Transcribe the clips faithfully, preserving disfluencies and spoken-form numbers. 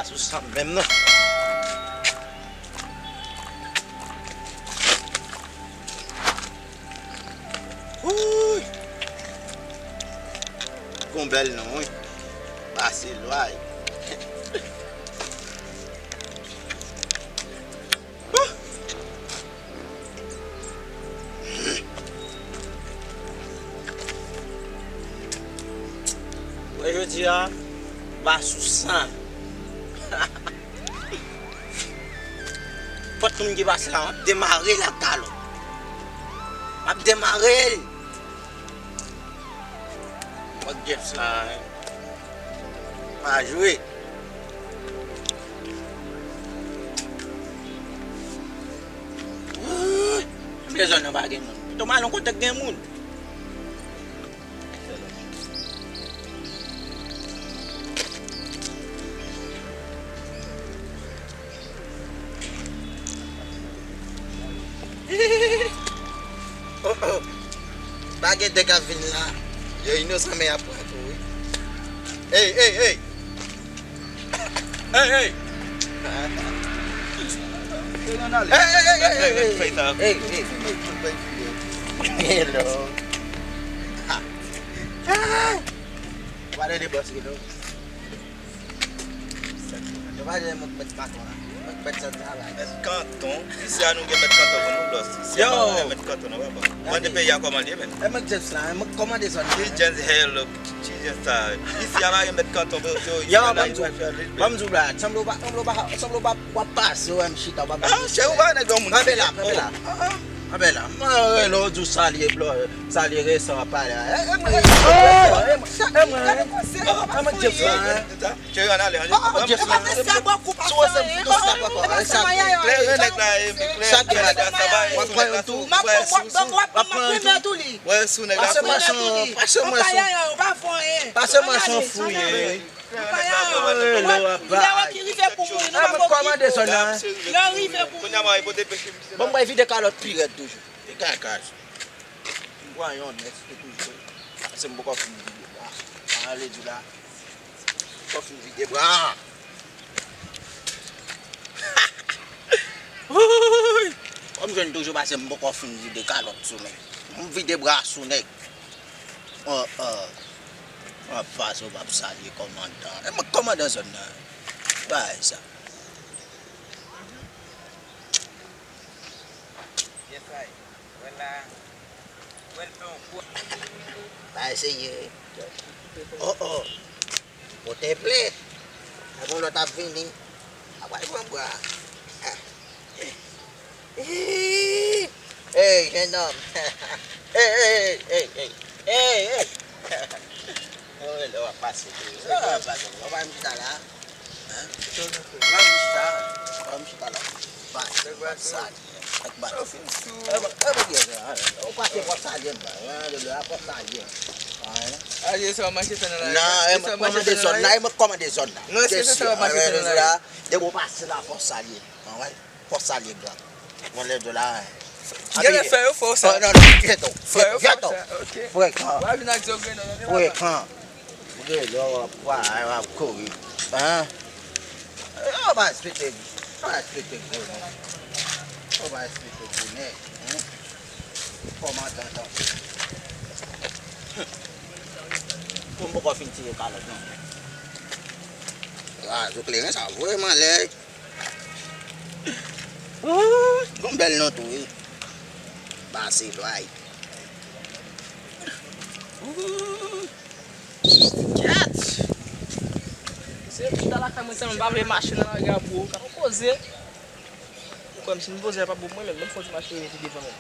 Sou san menm non. Wouy! Gon bèl non, wi. Pase lwa. Mwen jodi a, pa sou san. Fòt moun ki pase la, m ap demare l ak kalòt. M ap demare l. Fòk Jeff sa, pa jwe. Wouy! Anben zòn nan pa gen moun. Pito m al yon kote k gen moun. Oh, oh. Pa gen de k ap vin la. Yo inosan men y ap pran tou, wi. Ey, ey, ey! Ey, ey! Ey, ey, ey, ey, ey, ey, ey, ey, ey. Hello. Ah. Wale de bòs, hello. Yo pa di mwen k mèt kanton la. Mwen k mèt zòn travay. Mèt kanton? Isi a nou gen mèt kanton pou nou, bòs. Isi a pa gen mèt kanton non, papa. Mande peyi a kòman l ye, menn. E mwen k James la, e mwen k kòmande zòn nan. Ki James, hello, ki James sa? Isi a pa gen mèt kanton, bro. Yo, ban m di w, ban m di w, bra. Sanble w pa, sanble w pa, sanble w pa, w ap pase, w ap chita, w ap... Ah, chè, ou pa nèg yon moun. Kanpe la, kanpe la. Kanpe la. Mwen rele w di w salye, bro. Salye resan w ap pale a. E, e, mwen, e, mwen, e, mwen, e, mwen, e, mwen, James la, hein. Cheri, ann ale, ann ale. Oh, oh, Jeff la. Sou wè se m fouto sa papa. Klere nèg la, e, klere nèg la, sa bay. W ap pran yon tou. W ap pran yon tou. W ap pran yon tou. Pase mwen son, pase mwen son. Pase mwen son fouye. Klere nèg la, papa. Lè w ki rive pou mouri, nou pa kòmande zòn nan. Lè rive pou mouri. Bon, mwen vide kalòt pi rèd toujou. E kakaj. M pran yon nèf, se toujou. Pase m poko fin vide bra. Ale di la. Poko fin vide bra. Wouy! Kòm jwenn toujou pase m poko fin vide kalòt sou nèg. M vide bra sou nèg. Oh, oh. M ap pase, w p ap salye kòmandan. E mwen kòmandan zòn nan. Bagay sa. Yes, I. Wè la. Wè l fè yon gwo... Pa eseye. Oh, oh. Pote plent. Lè gon lòt ap vini, a pral pran bra. Hey, jennonm. Hey, hey, hey, hey, hey. Hey, hey. Mwen rele w ap pase tou. Sa w ap pase? W ap bay m chita la? Hein? W ap bay m chita? W ap bay m chita la? Pase, w ap salye. Ak bat. Ou pase, w ap salye m, ba. Hein, lè, lè, w ap salye m. Hein? Ah, se sa w ap mache fè nan lari a? Non, e mwen kòmande zòn nan, e mwen kòmande zòn nan. Non, se sa w ap mache fè nan lari a? Depi w pase la, fò w salye. Anwèl. Fò w salye gran. Mwen lè do la. Genlè frè yo fè w sa. Non, non, non, kèt ou. Frè yo fè w sa, ok. Frekan. W a vin ak zo grenon nan, men papa. Frekan. Grenon, w ap, w ap kouri. Hein? Yo pa respekte, pa respekte grenon. Yo pa respekte grenn nèg, hein? Kòmandan tankou. Mwen poko fin tire kalòt, non. Ah, zo kleren sa vrèman lè. Ooh, gon bèl non tou, wi. Basilay. Ooh. Kèt! Se chita lakay mwen sèlman, m pa vle mache nan lari a, bro. Ka poze. Ou kwè m si m poze a p ap bon pou mwen menm, menm fò ti mache rete devan mwen.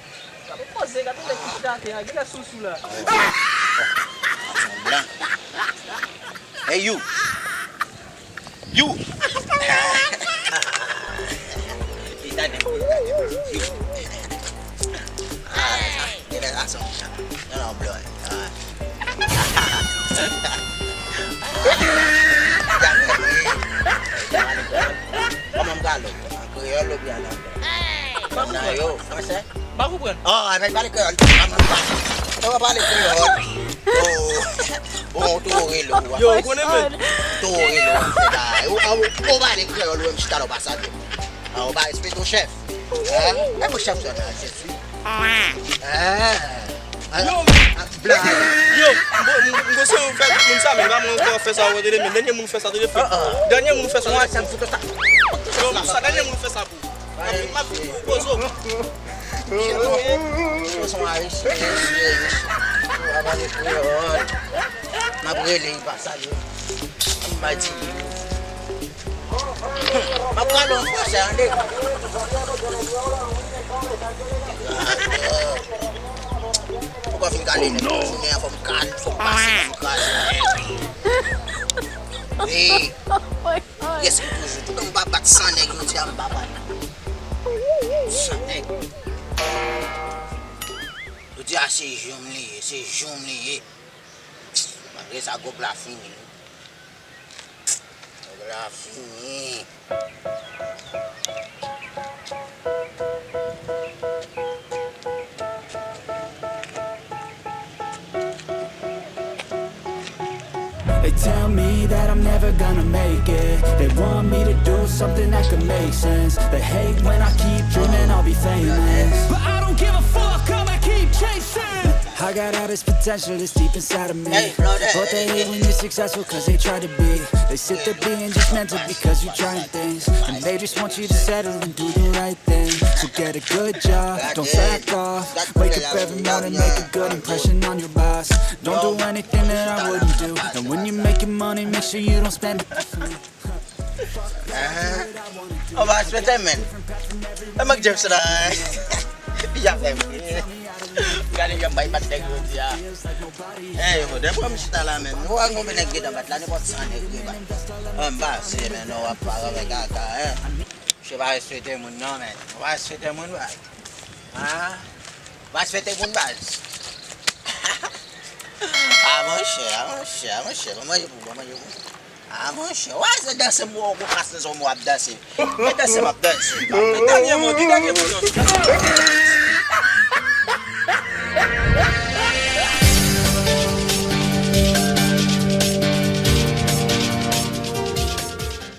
Ka poze, gade nèg ki chita atè a, genlè sousou la. Gason blan. Hey, you. You. Li gade m, li gade m. You. Ah, genlè gason. Non, non, blan. Ah. Kòman m pale? An kreyòl oubyen an anglè? Nan yo, fransè? M pa konprann. Oh, ann pale kreyòl. Ann pale kreyòl. Oh. Bon, ou tou rele ou. Yo, ou konnen men. Tou rele ou, ou fè bagay. Ou, ou, ou pale kreyòl, ou menm chita la, ou pa salye. Ah, ou pa respekte w chèf. Hein? E mwen chèf zòn nan, chèf wi. Ah. Ah. Yo. Ah, blag. Yo, m, m, m, se ou fè moun sa, men pa mwen ankò fè sa, ou tande, men dènye moun fè sa, tande, fè. Ah, ah. Dènye moun fè sa, tande, fè. Yo, sa, dènye moun fè sa pou. Mwen, m ap poze w. Yo, se yon ayisyen, mesye, mesye. Yo, avan de kreyòl. M ap rele, li pa salye. M ap di. M ap pale an fransè, tande. Poko fin kale nèg jounen an, fò m kale, fò m pase, fò m kraze nèg. Wi. Yes, m toujou. Toutan m pa bat san nèg, jodi a m pa bat san nèg. Jodi a se jou m li ye, se jou m li ye. Malgre sa, gwòg la fini. Gwòg la fini. They tell me that I'm never gonna make it. They want me to do something that could make sense. They hate when I keep dreaming I'll be famous. But I don't give a fuck, I'ma keep chasing. I got all this potential that's deep inside of me. But they hate when you're successful cause they try to be. They sit there being judgmental because you're trying things. And they just want you to settle and do the right thing. So get a good job, don't slack off. Wake up every morning, make a good impression on your boss. Don't do anything that I wouldn't do. And when you're making money, make sure you don't spend it. An pa respekte men. E mank James la. Li ap fè m ri. Gade jan m bay bat nèg jodi a. Ey, yo, depi m chita la menm, nou wè konbyen nèg gentan bat la, nenpòt san nèg ki bat. An m pase men, non, w ap pale avèk kaka, hein. Misye pa respekte moun non, men. Ou pa respekte moun, bay. Hein? Ou pa respekte moun, baz. Ah, monchè, ah, monchè, ah, monchè, ban manje pou, ban manje pou. Ah, monchè, w a se danse m wè w gon kras nan zòn m w ap danse. Men danse m ap danse. Men dènye mo, di dènye mo non.